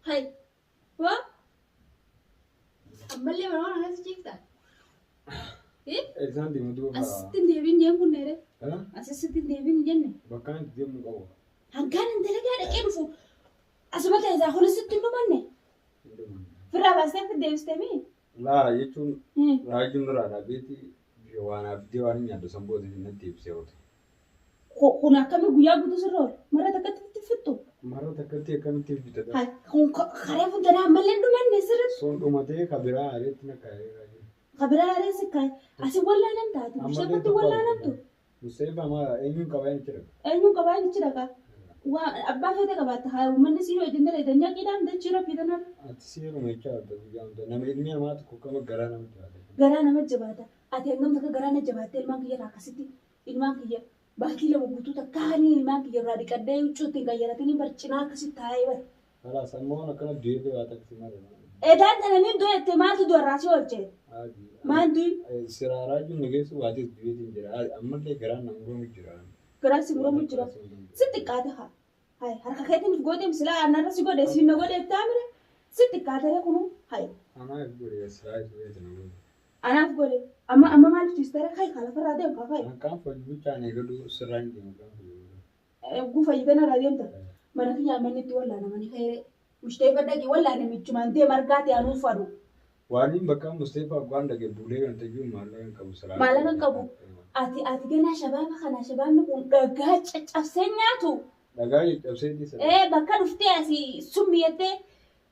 Hay. Waa. Ammallee mana waan akkas ciifta. Eh? Isaan deemu duuba. Asitti hin deebiin jeen kun neere. Eh? Asitti hin deebiin hin jenne. Bakka inni deemu qabu. Hangaan hin dalagaa dhaqee dhufu. Asuma keessaa kunis sitti hin dhumanne. Firraa baastee fi deebistee mii? Laa jechuun raajuun irraa dhabeeti waan abdii waan hin nyaadhu san booda natti ibsee oote. Kun akkami guyyaa guutuu sirra oola? Marra takkatti itti fixxu. Marra takkatti akkamitti fixxata? Hay, kun karee funtanaa ammallee hin dhumanne sirriitti. Sun dhumatee ka biraa areetti na kaa'ee raajuun. Ka biraa aree si kaa'e. Asi wallaanamta ati. Ammallee Musheeffatti tokko wallaanamtu. Museefa maa eenyuun qabaa inni jira? Eenyuun qabaa inni jira kaa? Waa abbaa feete qabaatta haa uummanni sii wajjin dalagan nyaqiidhaan dachii rabbii tanarra. Ati seeruma jechaa jirta guyyaa hunda. Nama ilmi namaa tokko qaba garaa nama jabaata. Garaa nama jabaata. Ati hangam takka garaa na jabaattee ilmaan kiyya irraa akkasitti ilmaan kiyya baatii 2 guutuu takka hani ilmaan kiyya irraa dhiqadhee huccuu ittiin qayyaratinii bar cinaa akkasitti taa'ee bar. Kalaas amma waan akkana du'ee waa taksi malee. Edaan tana nin du'e jettee maaltu du'a irraa si oolche? Maal du'i? Siraa raajuun na geessu baatees du'eetiin jira. Ammallee garaan na muramu jira. Garaan si muramu jira. Si xiqqaate haa. Hay harka keetiin if gooteem silaa anarra si godhe siin na godhe jettaa mire. Si xiqqaate ree kunuu hay. Anaaf godhe silaa isa beekte na godhe. Anaaf godhe amma amma maaliif ciista ree kai kaa lafarraa deem kaa kai. Hanqaan fayyuchaan eegalu sirraa hin deemu kan fayyadu. Eegguu fayyitana irraa deemta. Mana kiyyaa manni itti wallaanamanii ka'ee mushteefa dhaqi wallaane michumaan deem argaa ta'e anuu fadhu. Waaniin bakka Musteefaa waan dhaqe bulee kan tayyuu maallaqa hin qabu silaa. Maallaqa hin qabu. Ati ati ganaa shabaaba kana shabaabni kun dhagaa caccabsee nyaatu. Dhagaa caccabsee dhiisa. Ee bakka dhuftee asii summi jettee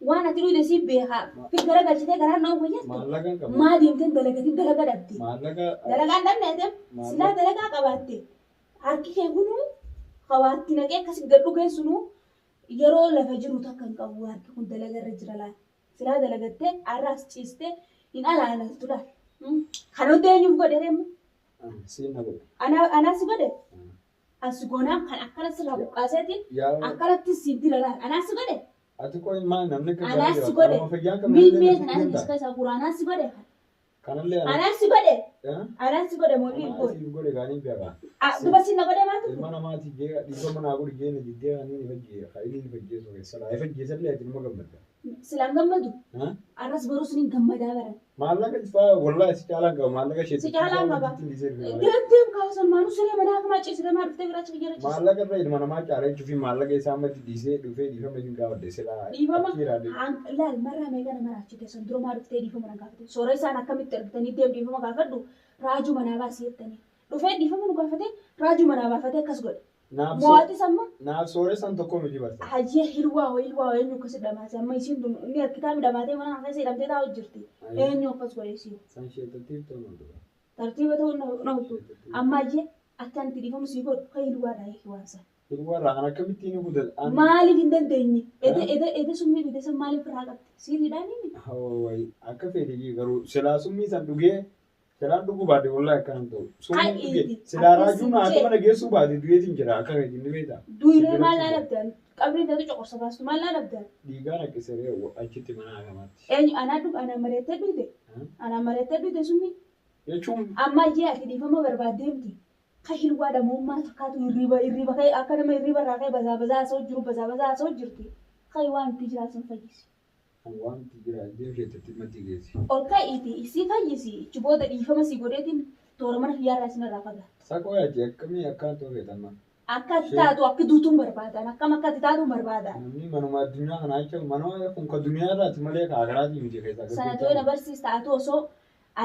waan ati dhuyde sii beeka. Fi gara galchitee garaan nama fayyadtu. Maallaqa hin qabu. Maa deemtee dalagatin dalaga dhabde. Maallaqa. Dalagaa hin dhabne ati silaa dalagaa qabaatte. Harki kee kunuu ka waa itti naqee akkasi gad dhugeen sunuu yeroo lafa jiru takka hin qabu harki kun dalaga irra jira laal. Silaa dalagattee arra as ciistee hin alaalaltu laal. Kan hunda eenyuuf godhe ree immoo? Siin na godhe. Anaa anaa si godhe? An si goonaan kan akkana sirraa buqqaaseeti Yaa akkanatti siin dira laal. Anaa si godhe? Ati qoy maal namni akka Anaa garaa si jiraatu godhe? qaama fayyaa hin qabne Miilmee illee kana natti ani danda'a. keessa guura anaa si godhe? Kanallee ana. Anaan si godhe. Eh? Anaan si godhe moo hin Anaa godhe. siif godhe gaanii beekaa. Ah, duba si na godhe maaltu? Ilma namaati jee dhiifama naa godhi jee na diddee kan inni ifajjee kan inni ifajjeesu keessa laa ifajjeesallee ati numa gammadda. Silaan gammadu. Ha? Arras baruu sinin gammadaa baran. Maallaqa ifaa wallahi si caalaan qaba maallaqa ishee Si caalaan qaba. Deem deem kaa salmaanuu siree manaa kamaa ciisiree maa dhuftee biraa ciisiree ciisiree. Maallaqa irra ilma namaa caala jechuu fi maallaqa isaa ammatti dhiisee dhufee dhiifama isin gaafadhe silaa Dhiifama achi jiraadhe. Laal marraa meeqa na maraachite san dura maa dhuftee dhiifama na gaafate. Soora isaan akkamitti argitanii deem dhiifama gaafadhu raajuu manaa baasi jettanii. Dhufee dhiifama nu gaafate raajuu manaa baafatee akkas godhe. Naaf so- Mo'atis amma naaf sooressan tokko miti barsa. hayyee hilwaa hoo hilwaa hoo eenyu akkasi dhamaase amma isiin tun inni harkitaa midhamaatee mana kana keessa hidhamtee taa'u jirti. Eenyu akkas godhe isiin. San ishee tartiib ta'uu hin dhuga. Tartiiba ta'uu hin ooltu. Amma hayyee akka ani itti dhiifamu sii godhu kan hilwaadhaa hiiki waan sana. Hilwaarraa kan akkamittiin ni guddata. An Maaliif hin dandeenye? Ede ede ede summii dhugde san maaliif irraa qabde? Siiriidhaan inni? Hawwayi akka fedhe garuu silaa summii san dhugee Silaan dhuguu baate wallahi akkana hin ta'u. Summiin Ka'iiti. dhuge. Silaa Akka raajuun sin haati jee. mana geessuu baate du'eetiin jira akka keetiin ni beektaa. Si Duyree bira maal si jira. laalabdan? Qabriin taatu coqorsa baastu maal laalabdan? Dhiigaa naqqisee achitti mana akamaatti. Eenyu anaa dhug anaa mari'attee dhuyde? Anaa mari'attee dhuyde summii? Jechuun Amma ayyee ati dhiifama barbaaddee miti. Ka hilwaa dhama'ummaa fakkaatu hirriiba hirriiba ka'e akka nama hirriiba irraa ka'e bazaa bazaa haasa'u jiru bazaa bazaa haasa'u jirti. Ka'i waan itti jiraatan fayyisi. Kan waanti jira deem sheettatti maddii geessi. Ol ka'iitii isii fayyisi ichi booda dhiifama sii godheetiin toora mana kiyyaarraa isinirraa fagaadha. Saqoo ati akkamii akkaan ta'uu feeta amma? Akka ati taatu akki duutuun barbaadan akkam akka ati taatuun barbaadan. Namni manuma addunyaa kanaa jecha manuma kun ka duniyaa irraati malee ka akiraatii miti keessaa Sana gadi ta'ee na barsiista ati osoo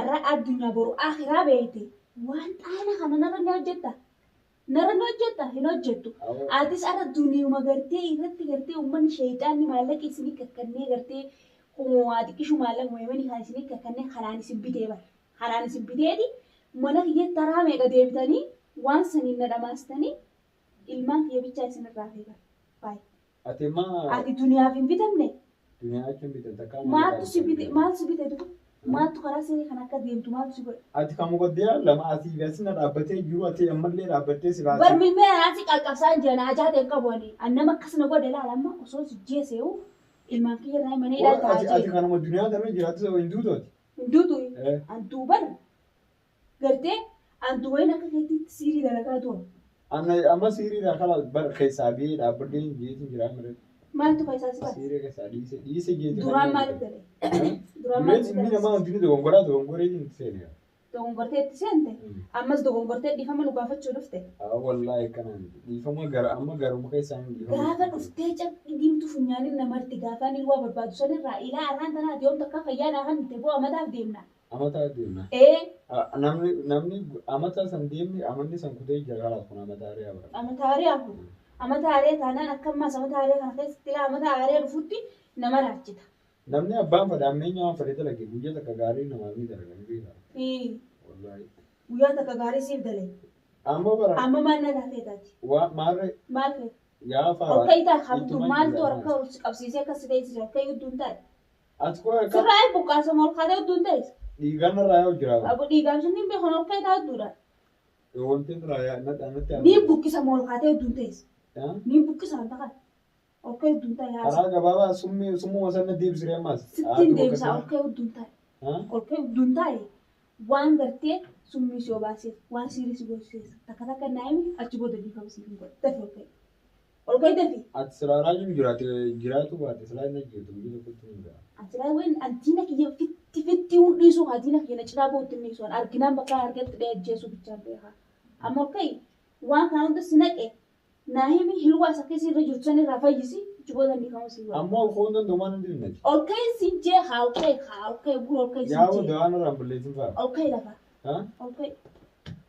arra addunyaa boru akiraa beekte waan xaana kana narra ni hojjetta. Narra ni hojjetta? Hin hojjettu. Atis arra duniyuma gartee irratti gartee ummanni sheyxaanni maallaqa isinii kakkannee gartee waa xiqqishu maallaquma yemanii kan isinii kakkannee kanaan isin bitee bar. Kanaan isin biteeti mana kiyya taraa meeqa deebitanii waan saniin na dhamaastanii ilmaan kiyya bichaa isin irraa hafee bar. Baay. Ati maa Ati duniyaaf hin bitamne. Duniyaa jechuun bitan takkaa Maaltu si bite maaltu si bite duba? Maaltu karaa sirrii kana akka deemtu maaltu si godhe? Ati kan muqaddiyaa lama asii fi asii na dhaabbatee jiru ati ammallee dhaabbattee si Bar baasee. milmee anaa si qaqqabsaa hin jiran ajaa ta'e hin qabu ani. An nama akkas na godhe laala amma osoo si jeeseewu ilmaan kiyya irraa mana hidhaa taa'aa Ati ati jee. kanuma duniyaa tana jiraattu ta'u hin duutu ati. Hin duutu. Eh. An duuban gartee an duwayin akka keetiitti siirii dalagaa tura. Anna amma siiriidhaa kala bar keessaa biyee dhaabbadhee hin jeetiin jiraa mire. Maaltu keessaa si baase? Siiree keessaa dhiise dhiise jeeti. Duraan maaliif galee? Duraan Dureen maaliif ilmi galee? namaa hundi dogongoraa dogongoree seene. Dogongortee itti seente? Ammas dogongortee dhiifama nu gaafachuu dhufte? Wallaahi akkanaa miti. Dhiifama gara amma garuma keessaa hin dhiifama. Gaafa dhuftee cabbii diimtuu funyaaniin namarti gaafa inni waa barbaadu sanirraa ilaa arraan tanaati yoom takka fayyaadhaa kan ta'e bu'aa mataaf deemna. Amataa deemna. Ee Namni namni amataa san deemni amanni san kutee jira kalaas kun amataa ari'aa bara. Amata hariyaa kun amata hariyaa taanaan akka ammaas amata hariyaa kana keessatti ilaa amata hariyaa dhufutti nama raachita. Namni abbaan fedhe ammeenya waan fedhe dalage guyyaa takka gaarii namaaf ni dalaga ni beeka. Wallaahi. Guyyaa takka gaarii siif dalage. Amma bara Amma maal na taatee taati? waa maarree Maal feete? yaa fara. Ol ka'itaa qabdu maaltu harka ol si qabsiisee akkas si teessise ol ka'ii hudduu hin taate. Ati koo akka Sirraa buqqaasama ol kaatee hudduu hin teesse. dhiigaan irraa yoo jira. Abu dhiigaan sun hin beekan ol ka'itaa hudduudha. Wanti irraa yaa natti Ni buqqisama ol kaatee hudduu hin teesse. Ni buqqisama ta'a. Ol ka'ii hudduu hin taate haasa. Karaa gabaabaa summii summuma sana deebisiree ammas. Sittiin deebisaa ol ka'ii hudduu hin taate. Ol ka'ii hudduu hin taate waan gartee summii si obaaseef waan siirii si goosiseef takka takka naa'imi achi booda dhiifama siif hin godhu. Dafi ol ka'i. Ol ka'i dafi. Ati silaa raajuun jiraate jiraatu baate silaa inni ajjeetu guyyaa tokkotti hin ga'a. Ati wayin antiina kiyya fitti fitti hun dhiisuu hadiina kiyya na cinaa bootti hin dhiisuu arginaan bakka argatti dhee ajjeesuu bichaan beekaa. Amma ol ka'i waan kana hunda si naqe naa himi hilwaa isa keessa irra jirtu san irraa fayyisi achi booda dhiifama siif godha. Ammoo ol ka'uun danda'u maal hin dinnati. Ol ka'i siin jee haa ol ka'i haa ol ka'i bu'uura ol ka'i siin Yaa'u jee. dawaan irraan balleessin fa'a. Ol ka'i lafa ol ka'i.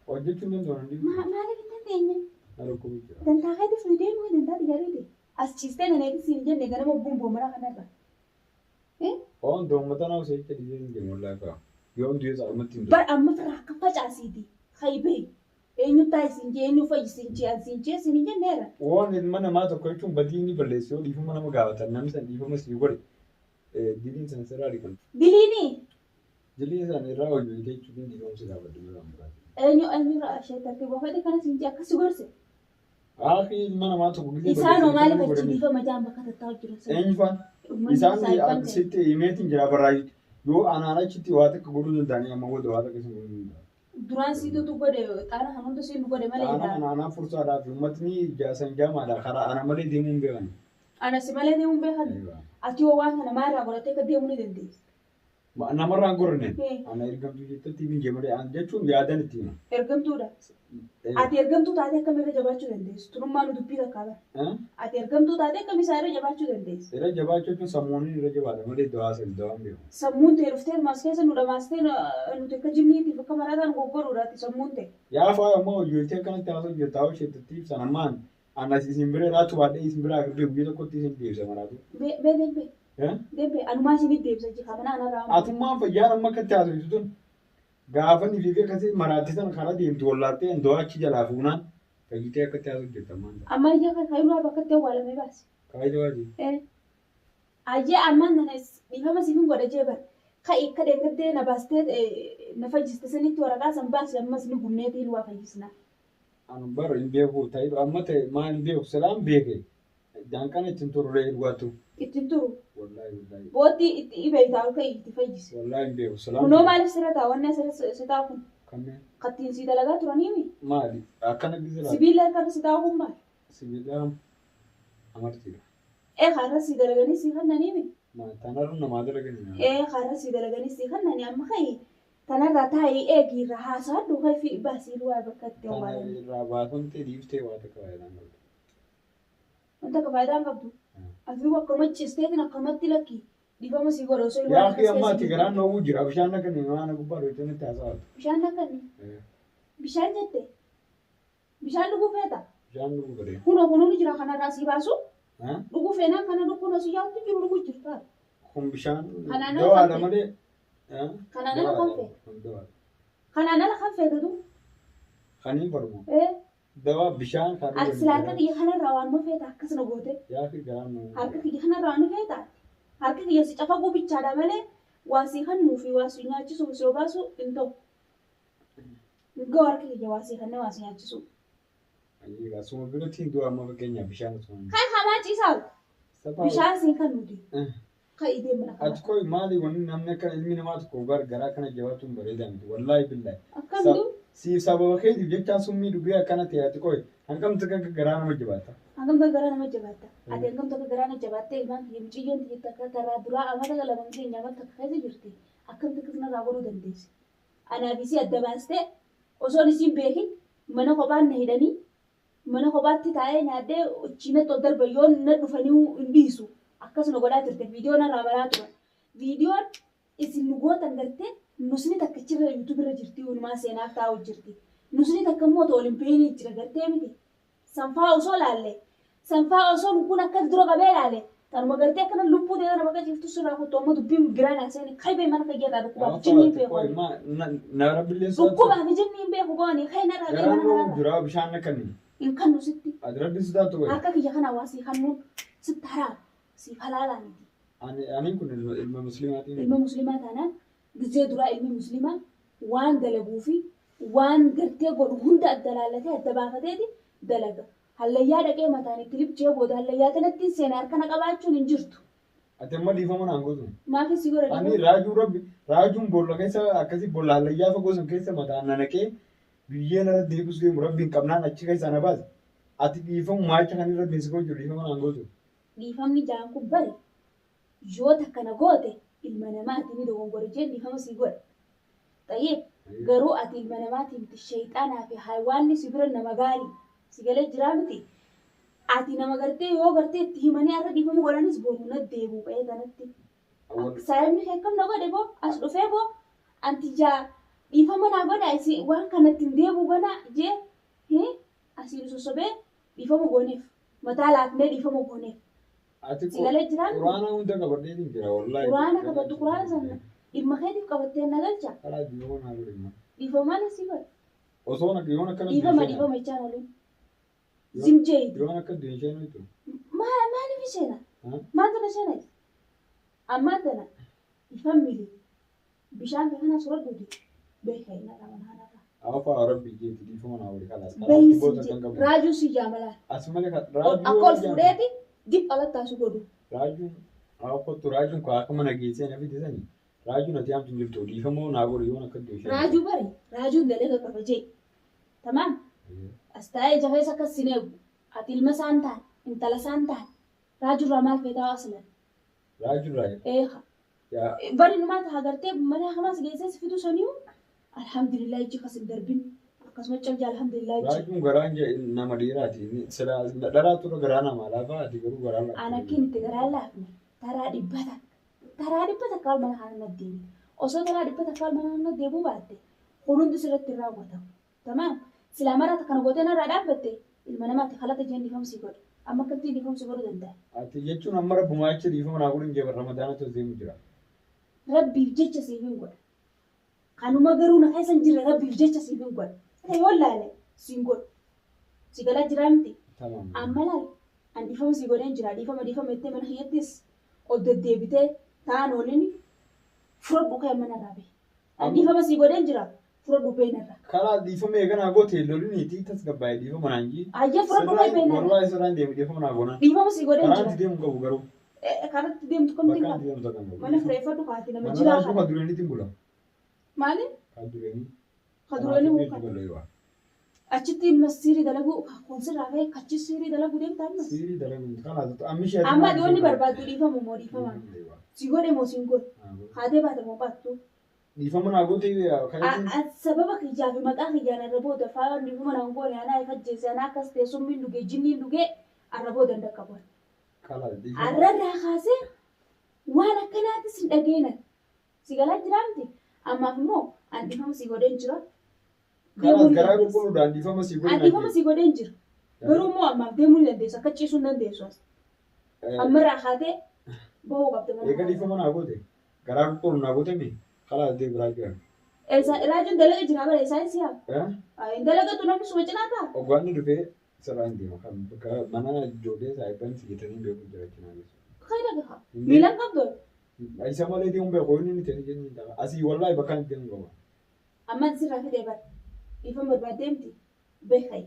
Hojjechuun danda'u hin dinnu. Maaliif hin dandeenye? Na dhukkubuu jira. Dantaa keetis nu deemu dantaa xiyyaarri as ciistee na eegis hin jenne ganama bumboo mara kanarra. Oon doommata naa osoo jecha dhiisee hin deemu wallaahi fa'a. Yoon du'e saalumatti hin Bar amma firraa akka facaasiiti. Haybee eenyu taasisiin jee eenyu fayyisiin jee ansiin jee siin hin jenneera. Waan ilma namaa tokko jechuun badii inni balleessu yoo dhiifama nama gaafatan namni san dhiifama sii godhe diliin san sirraa dhiqan. Diliini Diliin san irraa hojii jechuun dhiifama si gaafadhu biraan biraati. eenyu eenyurraa ishee tartiiba fedhe kana siin jee akkas gorse. Haaqii ilma namaa tokko gisee Isaan hoo maaliif achi godhanii. dhiifama jaan bakka tattaa'u jiran sana? Eenyu faan? Uummanni Isaan saayibban ta'e. sitti himeetiin jira barraa yoo anaan achitti waa takka godhuu danda'anii amma booda waa takka isin godhuu danda'an. Duraan siitutu godhe xaana kan hunda siin godhe malee Aanaa egaa. kana anaa fursaadhaa fi uummatni jaasan jaamaadha karaa ana malee deemuu hin beekan. Ana si malee deemuu hin beekan. Ati hoo waan kana maalirraa godhattee akka deemuu ni dandeessa. Namarraan gorne Eh. ana ergamtuu jettetti hin jee malee an jechuun yaadan itti hima. Ergamtuudha. Ati ergamtuu taatee akkamirra jabaachuu dandeessu? Turummaa nu dubbii takkaa bara. Ati ergamtuu taatee akkam isaa irra jabaachuu dandeessu? Irra jabaachuu jechuun sammuun irra jabaata malee dawaa san dawaan beeku. Sammuun ta'e dhuftee maas keessa nu dhamaastee nuti akka jinniitiif akka maraataan goggoruudhaati sammuun ta'e. Yaa fa'aa ammoo hojjettee akkanatti haasoo jirta haa isheetti ibsan ammaan anas isin bira irraa tubaadhee isin bira agartee guyyaa tokkotti isin deebisa maraatu. Bee deebee deebee anumaa isinitti deebisa jika mana anarraa. Atummaan fayyaan amma akkatti haasoftu tun gaafa ni fiigee akkasii maraatti sana karaa deemtu wallaattee dawaa achi jalaa fuunaan fayyitee akkatti haasoo jirta ammaan. Amma ija kaayiluu bakka itti awwaalamee baase. Kaayidoo waajii. Ayyee ammaan nana dhiifama siif hin godha jee bara. Ka'i akka deeggaddee na baastee na fayyiste sanitti waraqaa san baase ammas ni gumneetii waa fayyisna. Anu bara hin beeku ta'e amma ta'e maal hin beeku silaan beeke daanqaan ittiin turre dhugaatu. Ittiin turu. Wallaahi wallaahi. Booddee itti ibeeytaa ol ka'i itti fayyise. Wallaahi hin beeku silaan. Kunoo maaliif sirra ta'a wanni asirra si taa'u kun Kanneen kattiin si dalagaa turaniimi. maali akkana gizira Sibiila harkarra si taa'u kun maali? sibiila amartiidha. Ee kaarra si dalaganii si kannaniimi. Tanarra namaa dalaganii. Ee kaarra si dalaganii si kannani amma ka'i tanarraa taa'ii eegi irraa haasaadhu ka'i fi baasii waa bakka itti Tana awwaalanii. irraa baafamtee dhiiftee waa takka faayidaan qabdu. Wanta akka faayidaa hin qabdu. Ati akkanuma ciisteetiin akkanumatti lakki dhiifama si godha osoo Yaa fi amma ati garaan dhoowwuu jira bishaan akka inni waan gubbaa dhoowwitee natti haasa'aa. Bishaan akkanni bishaan jette bishaan dhuguu feeta. Bishaan dhuguu fedhe. Kunoo kunuun jira kanarraa si baasu dhuguu feenaan kana dhuguun osoo yaa'utti jiru dhuguu jirta. Kun bishaan Kanaan ala dawaadha kan malee. Kanaan ala kan feete. Kun dawaadha. Kanaan ala kan feetatu. Kaniin farmu. Dawaa bishaan kan Ati sila harka kiyya kanarraa waan nu feeta akkasuma goote. Yaa fi garaan dhoowwuu. Harka kiyya kanarraa waan nu feeta. Harka kiyya si cafaquu bichaadha malee waa si kannuu fi waa si nyaachisuu si obaasu hin ta'u. Hin ga'u harka kiyya waa si kannee waa si nyaachisuu. Ayyee suma biratti hin du'a amma fakkeenyaaf bishaan osoo hin. Kan hamaa ciisaa bishaan siin kan nuti. Kan idee mana kana. Ati koi maali wanni namni akka ilmi namaa tokko garaa kana jabaatuun bareedaa miti wallaahi billaahi. Akkamtu Siif sababa keetiif jechaan summii dhugee akkana ta'e ati koi hanqamti akka garaa nama jabaata. Hangam takka garaa nama jabaatta. Ati hangam takka garaa na jabaattee ilmaan kiyya mucayyoon tiyya takka taraa duraa amata laman keenya amata takka keessa jirti. Akkamti akkas narraa godhuu dandeesse? Anaaf isii adda baastee osoon isiin beekin mana kophaan na hidhanii mana kophaatti taa'ee nyaadhee chiinatti ol darba yoon na dhufanii hin dhiisu. Akkas na godhaa turte viidiyoo narraa baraa turan. Viidiyoon isin nu gootan gartee nusni takka achirra YouTube irra jirti walumaa seenaaf taa'u jirti. Nusni takka immoo otoo waliin beeynii jira gartee miti. Sanfaa osoo laalle sanfaa osoo kun akkas dura qabee laale tanuma gartee akkana lubbuu ta'e nama qajeeltu sirraa kuttu amma dubbiin biraa naa seeni kaybee mana fayyarraa dhukkubaaf jinni hin beeku. Na rabbillee sodaatu. Dhukkubaaf jinni hin beeku gooni kay narraa bee Garaan mana robu kanarraa. jira bishaan akka inni. Hin kannu sitti. Ati rabbi sodaatu wayi. Harka kiyya kana waa sii kannuun sitti haraam siif halaalaa miti. Ani kun ilma muslimaatiin. Ilma muslimaa taanaan gizee duraa ilmi muslimaa waan dalaguu fi waan gartee godhu hunda adda laallatee adda baafateeti dalaga. Hallayyaa dhaqee mataan itti libjee booda hallayyaa tanatti seena harkana qabaachuun hin jirtu. Ati amma dhiifama naan gootu. Maafis si godha Ani dhiifama? raajuu rabbi raajuun boolla keessa akkasii boolla hallayyaa fagoo sun keessa mataan na naqee biyyeen irra deebisuu deemu rabbiin qabnaan achi keessaa na baase. Ati dhiifamu maacha kan rabbiin si godhu dhiifama naan gootu. Dhiifamni jaan kun bari yoo takka na goote ilma namaati ni dogongore jeen dhiifama si godha. Xayyee garuu ati ilma namaati miti shayxaanaa fi haywaanni si bira nama gaarii si galee jiraa miti. Ati nama gartee yoo gartee itti himanii har'a dhiifama godhanis boru na deebi'u qe'ee kanatti. Saayibni kee akkam na godhe boo as dhufee boo anti jaa dhiifama naa godha isi waan kanatti hin deebi'u ganaa jee asii nu sossobee dhiifama gooneef mataa laafnee dhiifama gooneef. Ati Si galee jiraa miti? Quraana hunda qabadheetiin jira wallaahi. Quraana qabattu quraana sana dhimma keetiif qabattee na galcha. Karaa dhiifama naa godhe. Dhiifamaan asii godhe. Osoo yoon akkana Dhiifama dhiifama jechaan oolin. Zimjeeti. Yoon akka du'e isheen hoytu. Maaliif isheena? Maaltu na isheena? Ammaan tana ifan mili. Bishaan kee kana suura dhugi. Beeka inni irraa mana kanarraa. Afaa rabbi jeeti dhiifama naa godhe kalaas. Bahi Booda si kan qabu. raajuu si jaamalaan. As malee Akka ol fuudheeti dib alatti asu godhu. Raajuun kottu raajuun koo akka mana geessee na fide sani. Raajuun ati hamtu hin jirtu dhiifama naa godhe yoon akka du'e isheen. Raajuu bari raajuun dalaga qaba jee. Tamaam. As taa'ee ija keessa akkas sin eegu. Ati ilma isaan taane intala isaan taane raajuurraa maal feetaa aslan. Raajuun raajuu. Eeha. Yaa Bari numaa ta'a gartee mana hamaas geessee si fiduu saniyu alhamdulillah iji kas hin darbin akkasuma calja alhamdulillah iji. Raajuun garaan nama dhiiraati. Sila dharaatu garaa namaa laafa ati garuu garaa laafa. An akkin itti garaan laafne taraa 100 taraa 100 mana kana na deebi. Osoo taraa 100 mana kana deebuu baatte kun hundi sirratti hin raawwatamu. Tamaam silaa mara kana gootee narraa dhaabbatte ilma namaatti kalata jeen dhiifamsi godha. Amma akkamitti dhiifamsi godhuu danda'a? Ati jechuun amma rabbumaa jecha dhiifama naa godhu hin jee ramadaana tos deemu jira. Rabbiif jecha siif hin godha. Kanuma garuu na keessa hin jirre rabbiif jecha siif hin godha. Yoo laale siin godhu. Si galaa jiraa miti. Tamam. Amma laal an dhiifama si godheen jira dhiifama dhiifama jettee mana kiyyattis ol deddeebitee ta'an oolini fudhadhu ka'e mana irraa bahe. An dhiifama si godheen jira fudhadhu bahe narraa. Karaa dhiifama eeganaa goote loliniiti tasgabbaa'ee dhiifama naan jii. Ayyee fudhadhu ka'e bahe narraa. Wallahi sirraan deemu dhiifama naa goonaan. Dhiifama si godheen Karaan jira. itti deemu qabu garuu. Karatti deemtu kamti Bakka qaba. itti deemu tokko hin qabu. Mana fireeffadhu kaati nama Mana jiraa raajuu kana. ka dureeniitiin bula. Maali? Ka dureenii. Ka dureenii kun achitti siirii dalaguu kun sirraa ka'e kachi siirii dalaguu deemta ammas. Siirii dalaguu kanaas ammi ishee. Amma ati wanni barbaaddu dhiifamu moo dhiifama? Si godhe moo siin godhe? Haatee baate moo baattu? Dhiifama naa goote kan Sababa kiyyaa fi maqaa kiyyaan irra booda faayaan dhiifama naan goone anaa ifajjeesse anaa akkas ta'e summiin dhugee jinniin dhugee arra booda hin dhaqqabu. Kalaas dhiifama. Arra irraa kaasee waan akkanaatis hin dhageenan. Si galaa jiraa miti? Ammaaf immoo an dhiifama si godheen jira. Kalaas garaa qulqulluudhaan dhiifama si An dhiifama si godheen jira. Garuu immoo ammaaf deemuu ni dandeessu. Akka ciisuu hin dandeessu as. Ammarraa kaatee bahuu qabda mana Eega kana. dhiifama naa goote garaa qulqulluu naa goote mi kalaas deemu raajuu. Raajuun dalaga jira bara isaan si haa. Hin dalagatu namni suma cinaa ta'a. Ogwaanni dhufee sirraan deema kan mana ijoollee saayibban sigatanii beeku jira jechuudha. Khayra gaha. Miilaan qabdu. Isa malee deemuun beeku inni inni ta'e jenni ta'a. Asii wallaahi bakka inni deemu qaba. Amma sirraa fidee bara. Dhiifama barbaaddee miti. Beekai.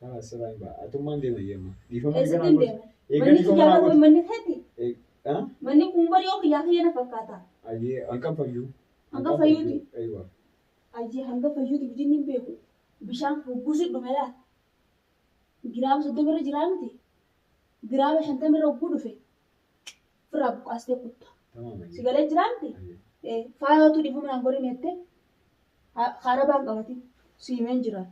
Kalaas sirraa hin ba'a. Atummaan deema yeema. Dhiifama Eessatti eega hin naa goote. deeman? Eega Manni dhiifama kiyyaa naa qabu goote. manni keeti. Manni kun bari yoo kiyyaa kiyya na fakkaata. Ayyee hanqan fayyuu. Hanga fayyuuti. Aywa. Ayyee hanga fayyuuti bijinni hin beeku. Bishaan fugguusi dhume laal. Giraama 30 irra jiraa miti. Giraama 50 irra hogguu dhufe ofirraa buqqaastee kutta. Si galee jiraamti? Faayootu dhiifama naan godhin jettee kaarabaan qabatin si himeen jira.